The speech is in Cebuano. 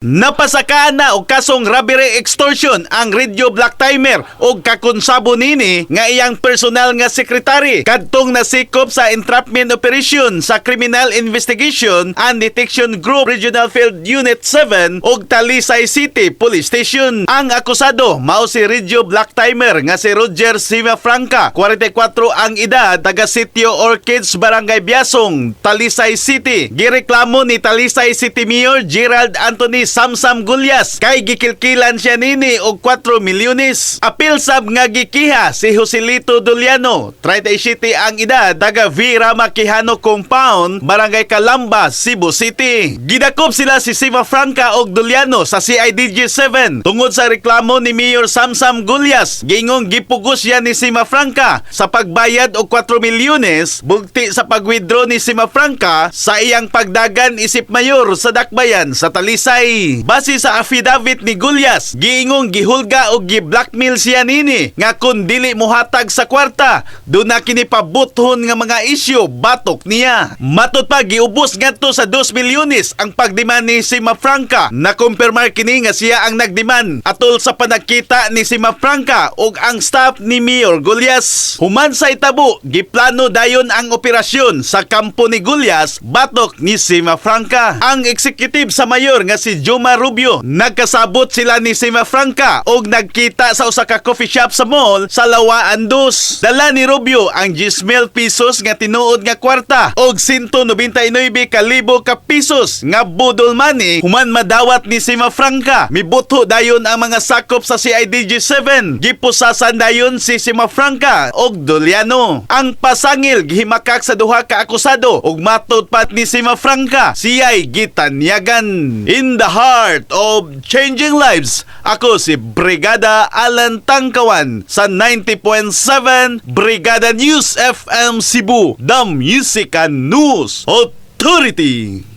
Napasakaan na og kasong robbery extortion ang Radio Black Timer og kakonsabo nini nga iyang personal nga sekretary kadtong nasikop sa entrapment operation sa Criminal Investigation and Detection Group Regional Field Unit 7 og Talisay City Police Station. Ang akusado mao si Radio Black Timer nga si Roger Sima Franca, 44 ang edad, taga Sitio Orchids, Barangay Biasong, Talisay City. Gireklamo ni Talisay City Mayor Gerald Anthony Samsam Gullas kay gikilkilan siya nini og 4 milyones. Apil sab nga gikiha si Joselito Doliano, 37 ang edad, taga V. Rama Quijano Compound, Barangay Calamba, Cebu City. Gidakop sila si Sima Franca og Doliano sa CIDG 7 tungod sa reklamo ni Mayor Samsam Gullas. Giingong gipugos siya ni Sima Franca sa pagbayad og 4 milyones bugti sa pag-withdraw ni Sima Franca sa iyang pagdagan isip mayor sa Dakbayan sa Talisay. Base sa affidavit ni Gullas, giingong gihulga og gi-blackmail siya nini nga kun dili mohatag sa kwarta, duna kini pabuthon nga mga isyu batok niya. Matod pa, giubos ngadto sa 2 milyones ang pagdemand ni Sima Franca. Nakumpirmar kini nga siya ang nagdemand atol sa panagkita ni Sima Franca ug ang staff ni Mayor Gullas. Human sa itabo, giplano dayon ang operasyon sa kampo ni Gullas batok ni Sima Franca. Ang executive sa mayor nga si Juma Rubio, nagkasabot sila ni Sima Franca og nagkita sa usa ka coffee shop sa mall sa Lawaan Dos. Dala ni Rubio ang 10,000 pesos nga tinuod nga kwarta og 199 ka libo ka pesos nga budol money. Human madawat ni Sima Franca, mibutho dayon ang mga sakop sa CIDG 7. Gipusasan dayon si Sima Franca og Doliano. Ang pasangil gihimakak sa duha ka akusado ug matod pa ni Sima Franca, siya'y gitanyagan. In the heart of changing lives, ako si Brigada Alan Tangkawan sa 90.7 Brigada News FM Cebu, the Music and News Authority.